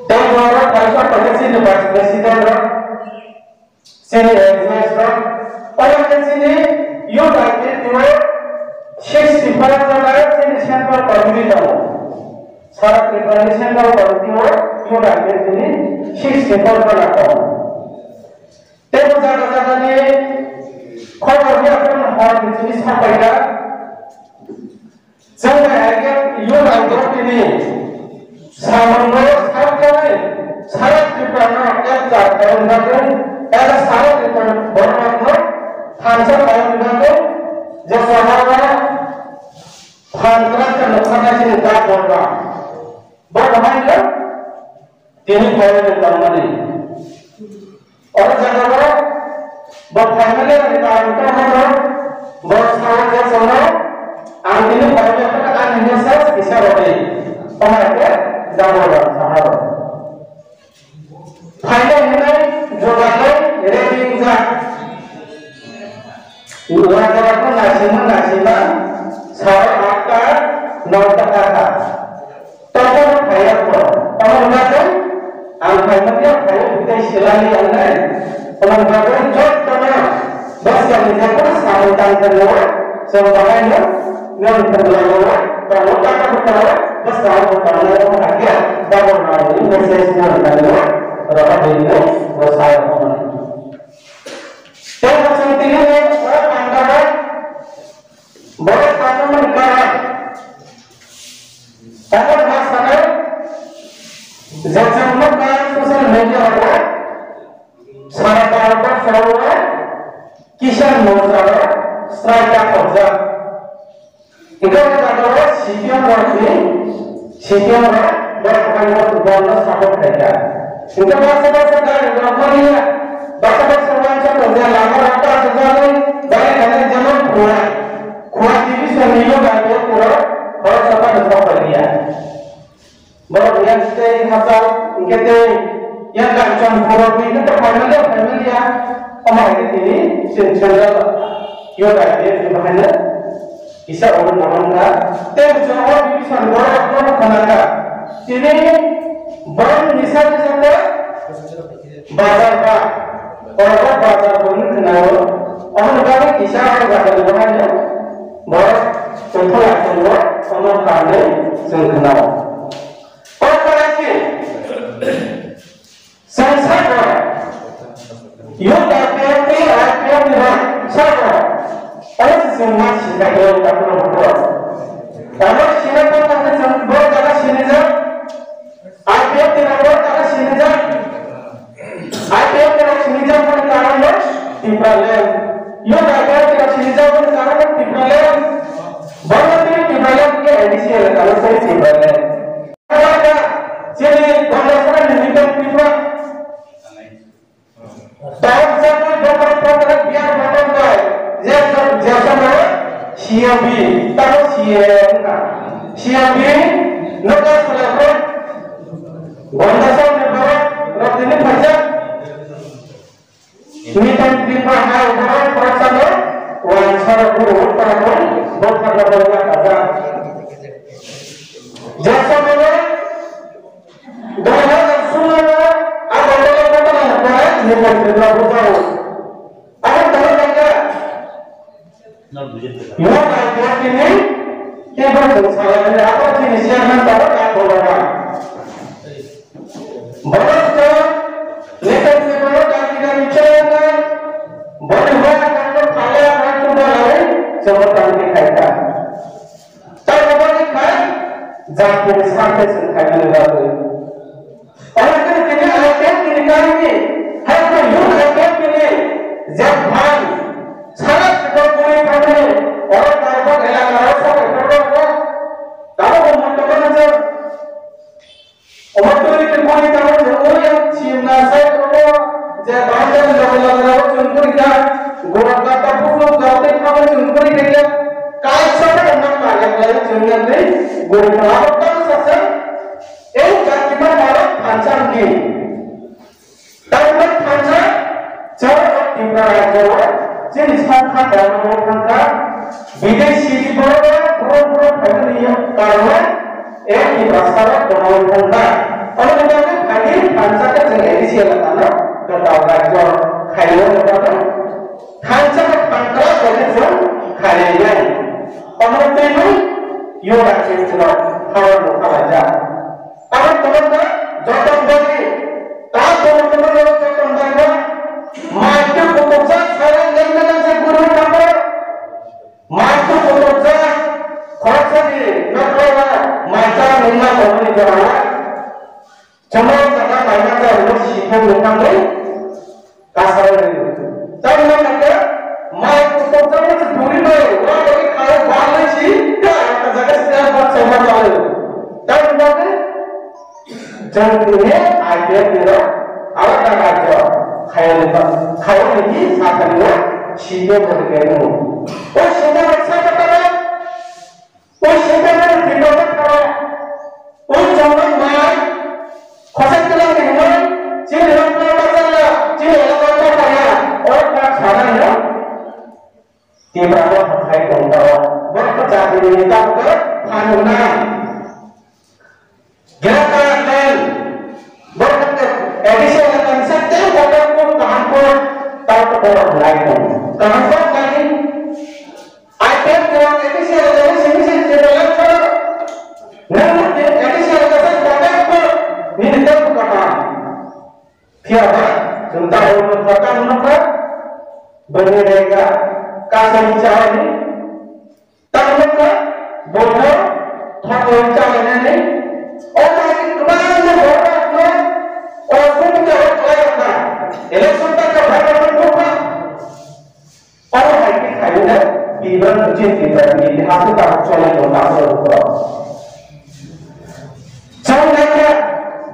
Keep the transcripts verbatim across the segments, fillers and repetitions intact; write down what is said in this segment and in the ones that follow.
Tei borok kaisa kaisa chini vice president rok, chini execs rok, omo khe chini youth activity o sixty four jona chini central committee tongo. Sara Tripura ni central committee o youth activity ni sixty four jona tongo. Tei bo jaga jaga ni khobor ni aphano hor bichini sapaida. Chwng bai haikhe youth authority ni samungo sakjagwi sara Tripura no capture khaina bagwi, eba sara Tripura borok no thansa khaina bagwi je sohor o phan kwrak khe nukha nai chini tak borok. Bo bahai no Tini phaiwi tongmani. Oro jaga o bo phaimani ani karon tongmano, bo sao je chwngno ang tini phaiwi phano ani message kisa rwdi. Omo khe jabor rang sahao. Phainai hinwi juda khe ready wngjak. Uajaga khe naisingma naisingma sao atta noita kha. Tongthokno phaiya kho. Tamoni bagwi ang phaimani phaiwi tei silani ang nai. Tamoni bagwi jottono bwskangni jephuru samung tang thangnaio, chwng bahaino nwng thwnglaio, tongo tamo bwkhao bwskang bo tongnai wngkha khe, double round-ni message nwng thangnaio, rohorwi nwng bo sai rwmani. Tei bo chwng tini ni borok panda bai, borok panda mani kaha. Abo ma sanai, je chwng nukha social media o, sara Bharat o Kisan Morcha o strike kakhorjak. Hingke o jaga o C P M rok ni, C P M rok bo haino bo no support khaikha. Hingke baksa baksa gari rok mani ya, baksa baksa uansuk rok je lama rok ta sujagwi gari khainai jemon Khua, Khua division ni yo gari o pura khoroksa phano sok pai ya. Borok yang tei hachal, hingke tei yang kanchong borok ni hingke phaimani, phaimani ya. Omo hai tini sin central yo bai tini bahai na kisa obo morom ka. Tei bujo o division borok no khana ka. Tini borok ni sate sate bazar ba, borok bazar bo ni khana o. Omo ni bagwi kisa o bazar ni bahai na borok tongthok ya tongo, omo kha hinwi chwng khana o. Kok kalaisi. Chwng sabo. Youth I P F ni, I P F ni rok sabo. Omo se chwng ma sina khe o kakuno bukhuk. Omo sina khe o kakuno chwng bo jaga sinijak. I P F ni rok bo jaga sinijak. I P F ni rok sinijak boni karon no Tipraland. Youth I P F ni rok sinijak boni karon no Tipraland. Bono tini Tipraland ke A D C elaka no sai Tipraland. Chini Gondasora ni Nitin Tripura. Tawk jagwi bokhorok bokhorok biar bokhorok bai. Je, je somoi C M B, tamo C A A wngkha. C M B nokha solaphuru Gondasora ni borok rok tini phaijak. Nitin Tripura hai borok khoroksano wansaro guru uttara boi bokharna boi lakajak. Jasamono dui hazar solo o abo bole bokharna pore Nitin Tripura bujao. Abo tamo jaga. Mo bai bo tini tebo chwng salai mani abo chini chairman tongo ta bolonga. Borok chwng leadership o dagi dagi chwng wngkha. Boni hora kangno phalya kangno balai chwngno tangwi khaikha. Tamo boni khai jatini sakhe chwng khaimani bagwi. Omo khe tini I P F ni karwi, hai khe youth I P F ni je phan, sara siko kuri thangni, oro Karbak elaka ro sa khe thangni, tamo bo muitu mano je. Omo twi ni kuri tamo je, oi ang chimna sai omo je bahai jani loge loge ro chwng kuri kha, gora kata busu jatwi thangni chwng kuri kha, kaisa khe omo kaya khlai chwng yang tei guri kha, abo tamo sa se. Ei jatini borok phansa wngdi. Tamni phansa chwng Tripura rajyo o chini songkha dano thangkha, bidesi ni borok boro boro phaimani karon ei Tiprasa rok dano thangkha. Omo ni bagwi Elakano kwtal rajyo khairokno bagwi thansa khe phantra khe chwng khairoknai. Omo twiwi Yuda Kristo hao nukha laijak. Abo kwbangma joton bagwi, ta kwbangma joton bagwi, mai twi kutukjak sara lemna je guru thangkha, mai twi kutukjak khoroksa di nokla mai cha nungma tongmani jorao. Chwng o jaga laina ta rwma si phung rwkha hwnwi kasaro rw. Tamni hwnba khe mai kutuk jagwi se buri bai, wa bai khai ba lai si, ta ta jaga se ba chai ba chai. Tamni hwnba khe chwng tini I P F ni rok alada rajyo khayani ba, khayani hi sakani na si phung rwkha hwnwi. O si phung rwkha sakha ta O sengkrakmani bikongo tharo, o chongnok mai, khosai twlang ni hwnwi, chini rok no bachaya, chini elaka o bachaya, o kok sanai no, Tipra no hathai tong taro, bo khe jati ni tabuk phan wngnai. Greta Thunberg, bo khe A D C elaka ni sa tei kotor kok kaham kok tao to borok hwnai tong. Kaham kok nai, I P F ni rang A D C elaka ni simi simi jeta lang sar. Nang A D C elaka sa kotor kok nini tei kok kaham. Phiya ba, chwng ta hwnwi kha, ta hwnwi kha, bini rega, kasani chahani, ta hwnwi kha, bono thokwi chahlainani, o mai kwbangma borokno, o sumung ta hwnwi kha, election ta kha, bhai, bhai, bhai, bhai. Oro hai khe khaina biban chini Tripura ni itihas ni tabuk cholai tong takhuk rok. Chwng naikha,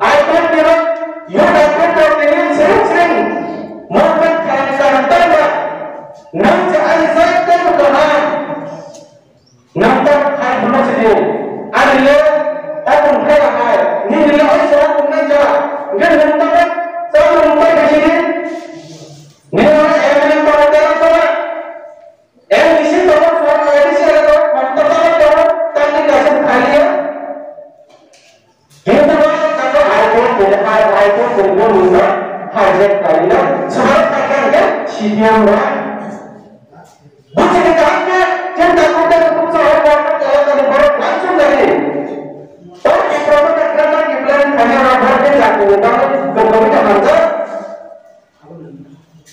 I P F ni rok, youth I P F rok ni sering sering movement khaina kaham tangma. Nang je ani jat tei kaham. Nang ta khai phano sidi, ani le ta tong khai la hai, nini le oi sora tong nai ja, nge nang ta ba, sa nang ta ba sidi, nini le M L A ba ta ba, M D C ba ba, A D C ba ba, ta ta ba ta ba, ta ni ka sa khai le. Kintu ba ta ba, ai ko ko, ai, ai ko ko, mo mo ba, hai je khai le, sa khai ka ke, C P M ba. Buchini kaham khe, chini Takhuk tei Takhuk sa o borok elaka ni borok uansuk nai. O Tipra Motha Greater Tipraland thani oro borok ni jati ni bagwi gotoni ta manjak.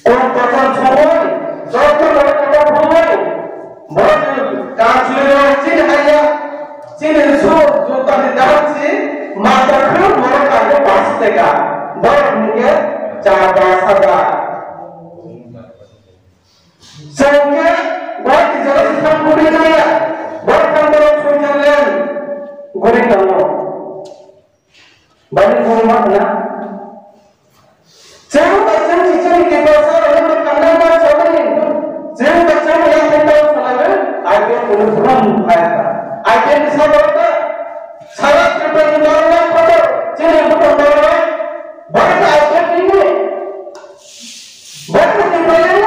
Kok kotor songwi, joto borok kotor songwi, borok ni kanchwlwi rok chini haiya, chini su juta ni dam si masa khum borok kanwi basi teka. Borok ni khe cha ba sa ja. Chwng khe Guwahati jora se thang guri maya, bo thang borok Switzerland guri tongo. Bani buma na. Chwng ba chwng si chwng ni Tiprasa rok no thangna ma chobani. Chwng ba chwng ya thang tong salai, I P F kunu brum phai ta. I P F ni sa borok ta. Sara Tripura ni borok na kotor, chini bukan borok na. Borok ta I P F ni. Borok ta Tripura ni.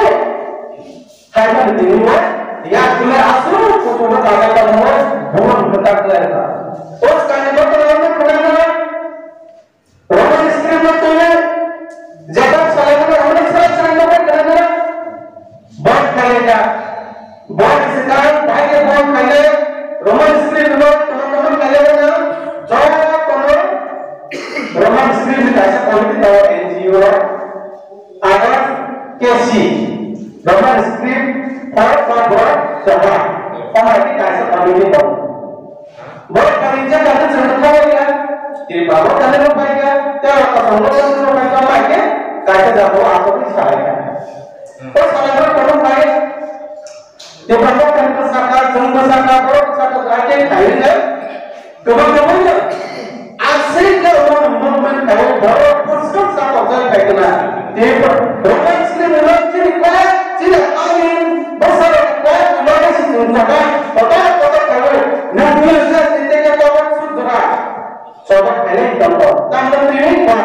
Hai ba ni tini bo, ya kule asu, kutu ba ta ta mo, brum kata kule ta. Os kani ba ta mo kule na. Roman script no tuli, Jacob Salomon no hwnwi sra sra no bai kana kana. Bot khaina, bot sita, bai ke bot khaina, Roman script no tuma tuma khaina kana, jotono Roman script ni kaisa committee tawo N G O, aro K C, Roman script for, for bot, soha, omo hai kaisa committee tawo. Borok kani je kani chwng khaui ya. Tini babo kani rok bai ya. Tei o kosong rok kani rok bai ya, bai ya. Kaisa jabo asok ni salai ya. O salai rok kono bai. Tei babo kani ko saka, chwng ko saka, borok saka, bai ya, khai ya. Kobang kobang ya. Asik ke o movement khai borok pusuk saka jai khai kena. Tei borok sini mulai sini kaya, sini angin, besar kaya, mulai sini saka, kota kota khai. Nang puila sa sini teka kota sudra. Sobat kene tongo. Tanggal ini ba.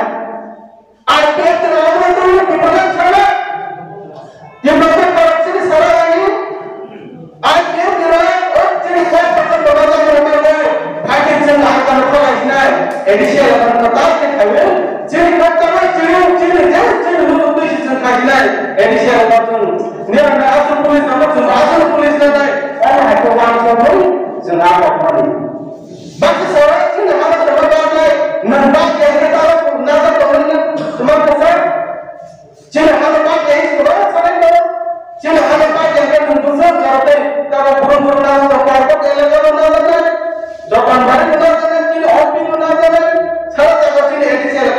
Arpet nama tu kita sana. Kita tak sini salah ini. Arpet nama oh sini kota kota kota kota. Hakim sini akan kota sini. Edisi akan kota sini kawin. Sini kota sini.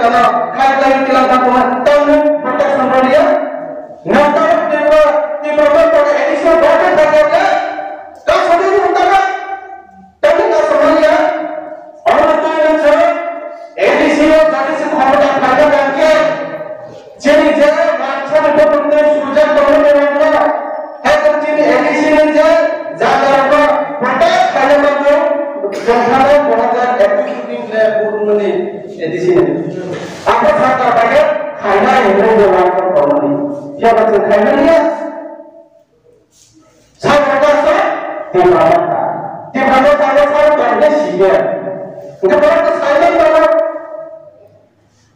Ano khai khai kilang tang kuma tang protection rwliya. Nang tang Tripura, Tripura mo protection rwliya. Ka sadi ni utara. Tang ka sadi ya. Ano tu yang se A D C o jadi se khomota khaina dangke. Chini je mansa ni botong te sujak tongmani rokno, hai tong chini A D C ni je jaga rokno protect khaina bagwi jongthano dua hajar ekush ni le burmani A D C ni. Apa sarkar bai khaina hinwi je wan tongmani. Phiya ba chwng khaimani ya. Sabo kaisa Tipra Motha. Tipra Motha no sabo kaisa senior. Hwnkhe borok no saiman tongo.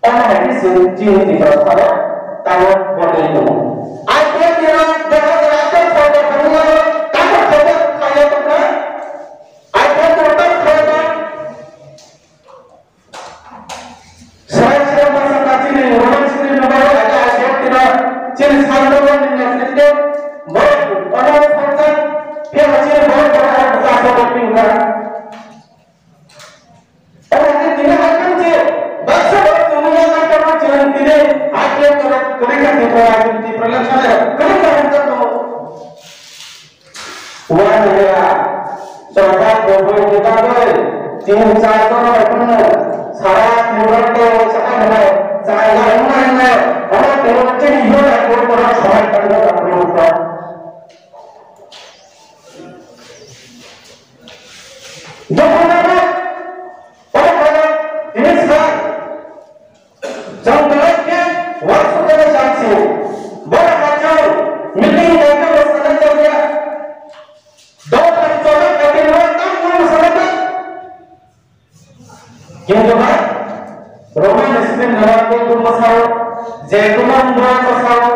Omo hai khe chwng chini Tipra Motha no tamo bodol tongo. I P F ni rok dui hajar atharo sorkar thangwi ano tamo khaijak khaijak wngkha. I P F ni rok tamo khaijak. Srai srai masa kachini Roman Sri Nobel ada asyik kira cini santo ni nyakitke borok kono sansa kira cini borok kono ada buka sobat pinggara. Orang ini tidak akan je baksa borok dunia akan kamu jangan pilih akhir kalau mereka tidak akan diperlaksana kerja untuk kamu. Uan ya, sorkar doboi dibabai, tin char jon bai phano sara Tripura tei saka hai, chai lai wngnai wngnai, omo tei chini yona ko kono samai tangna tangna. Dokho na, omo kono, ini sa, Jang belai khe uansukjak jang si. Borok hachal meeting bai khe bwskanai jakya. Dol bai chwla khaikhe no tamo bwskanai ta. Kintu ba Roman script nana khe bwsao je kwbang bwsao.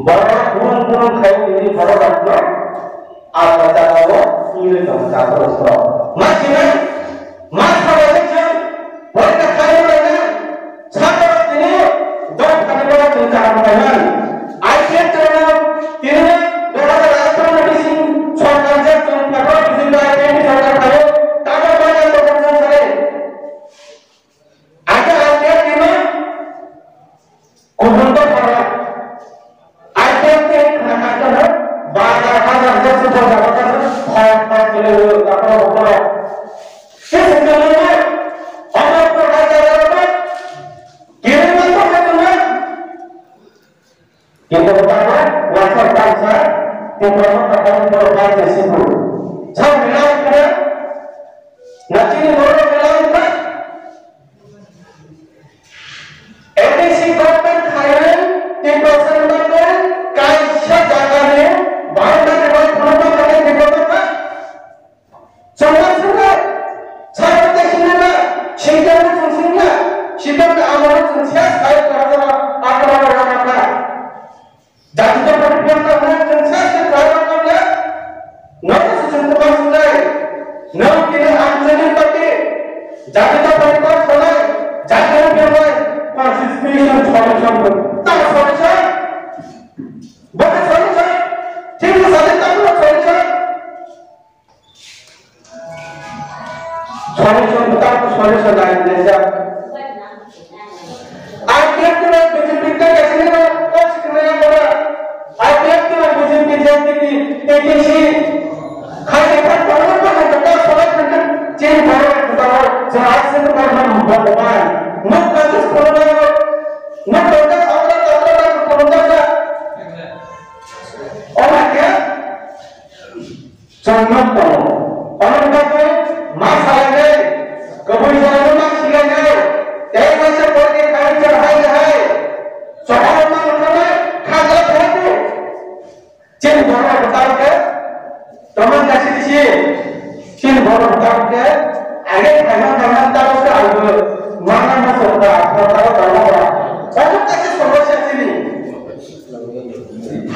Borok burung burung khai tini borok rokno alda jagao twiwi tong jaborok rok. Ma sinai, ma sabai se chwng, borok ta khai rok na, saborok tini dok thani borok chwng kaham khaimani. I P F chwng tini dui hajar atharo ni bising sorkar je chwng phato bising bai I P F ni sorkar khaio, tamo manya tongkha chwng sare. Ake I P F ni ma kubun to para. I P F ni khana kha to na, bazar bazar je super bazar ka to, khok khok kile wo, ka to wo, ka to. Ke se to na, ama ko ha ja ra na, kire ma to ha to na. Kintu betapa wasa bangsa Tipra Motha bai borok bai je sibu. Sa belai khe na chini borok belai khe A D C government khairwi Tipra Motha kaisa jagani boundary bai phunukma khairwi Tipra Motha. Chwng ma swngna, chwng tei swngna, singkar no chwng swngna, singkar no amo no chwng siya sai kwrwngma akwrwng rwna kha. Jati to party biang ta hwnwi chwng siya sai kwrwngma kha. Nono se chwng kwbang swngwi, nwng tini ang chini party, jati to party kok sanai, jati no biang lai, constitution solution, ta solution, bokhe solution, thik sadi ta solution. Solution, without solution, I am laser. I P F to B J P ka kasih ni kok sebenarnya mana? I P F to B J P jadi di T T C. Khai dekat kalau pun ada tak salah kan ciri baru kita jelasin itu kan membuat beban. Nuk bagus kalau nuk bagus Allah Allah Allah Allah Allah. Oh my God. Chwng nok tongo. Omo bagwi ma salainai, kwbwi salaino ma silainai, tei waisa porni kaiwi chwng hai hai. Chokol ma nukhanai, khajla phiyadi. Chini borok bwtang khe, tomon kasi disi. Chini borok bwtang khe, age khaima khaima tamo khe ang bo mana ma sokha, sokha tamo ba. Omo kaisa somosya chini.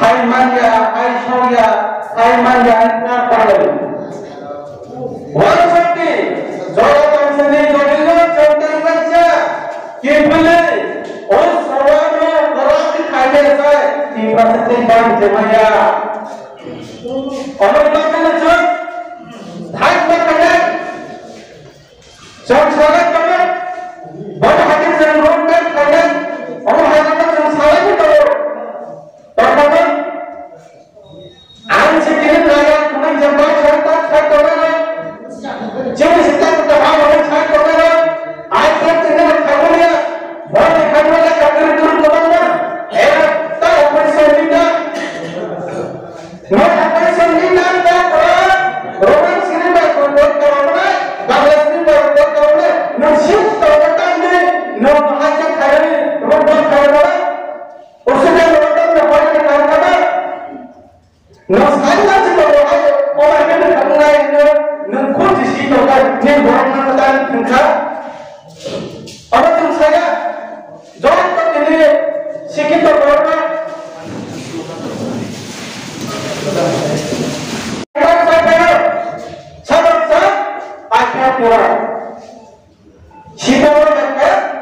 Hai manya, hai songya, hai manya, na palai. One fifty, jora tangsani jodino chontai manya, kipili, o sawano korasi khaile sai, tiprasa tei bang jemaya. Ono bakana chon, thai bakana. Chwng salai tongo, bono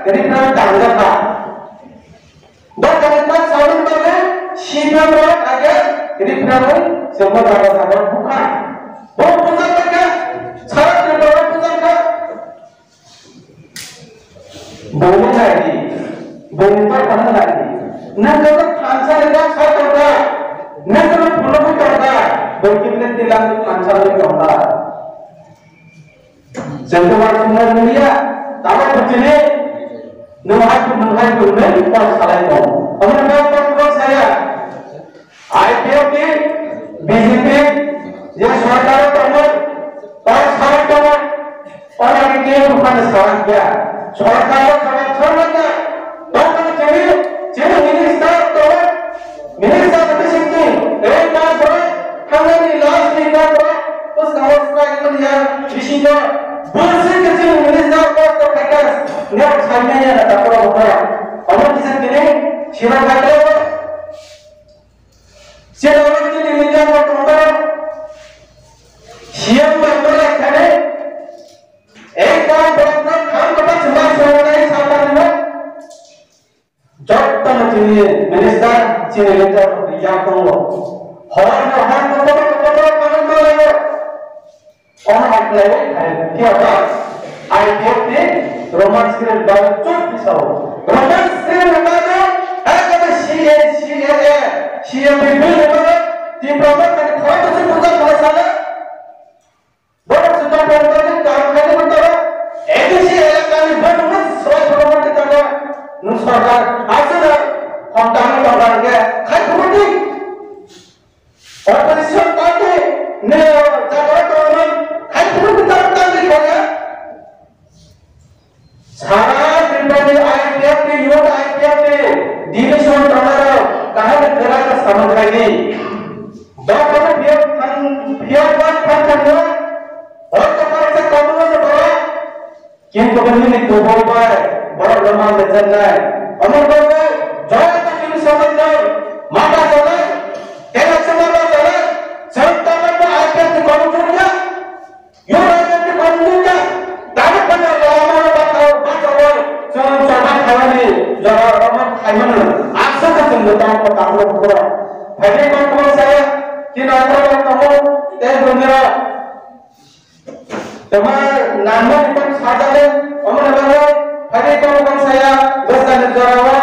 Referendum tangjak kha. Dok kani tak sawi bagwi C P M rok age referendum chwngno jaga jaga bukha. Bo bujak kha, sara Tripura bujak kha. Bungni naidi, bungni tongphani naidi. Nang khe thansa ni kok sa tongkha, nang khe phulugwi tongkha, bwrwi khe tilang thansa ni tongkha. Chwng to uansukna nangya, tamo bwtwini nwng hai, nwng hai, nwng hai, nwng salai tong. Omo nwng kok kok saya. I P F T, B J P, je sorkar tongo, o sorkar tongo, o lagi ke bukan sekarang ya. Sorkar tongo, sorkar tongo, tongo chini, chini minister tongo, minister to sini, eh, ta sore, hangani last ni ta sore, terus kamu strike pun ya, di sini, bukan sih kecil minister kok to pekas, nggak saya ya, tak pernah buka. Kamu bisa kini, siapa kata? Chini media bo tongo, C M bai mole khani, ekta bokno kham kota chuma chuma nai sata nimo. Jotto no chini minister, chini leader ya tongo. Hor no hor no koto koto koto koto koto. Ono aklai hai, phiya ba, I P F T Roman script ba chuk bisao. Roman script ba no, ekta C A, C A A, C A B bill ba no, Tipra ba kan khoi to se puja khoi sala. Borok se to borok se kam khai to to. A D C elaka ni ba no soi borok ta ta. Nu sorkar asana, khonta ni tongkar ke khai khumati. Opposition party ni jaga tongmani hai phuru bichar tangwi khaina. Sara Tripura ni I P F T, youth I P F T, division tongmani kaham ni kwrak khe samung khaidi. Dokoro phiyok thang, phiyok wan thang thangno, hor kapar se komo no bora. Kintu nini kubui bai borok no man rwjaknai. Omo bagwi joto chini samajrok mata chalai, tela se mata chalai, chwng tamo bo I P F ni kono chukya, yo I P F ni kono chukya, tamo kono lama mano bata, bata oi, chwng chwng khaimani, jora roman khaimani, aswk chwng tamo tamo bukura. Phaidi kono kono saya, kino kono kono, tei dunia. Tama nangma ni tong sajale, omo ni bagwi, phai tong tong saya, bwsani jorao,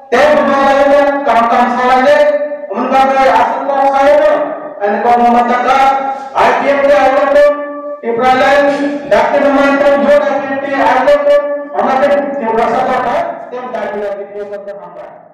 tei buma lai kam kam salai le, omo ni bagwi aswk kok sai no, ani kok no mataka, I P F T I love you, Tipraland, Doctor Roman tong jod I P F T I love you, omo ni Tiprasa kok, tei Doctor Roman tong hambai.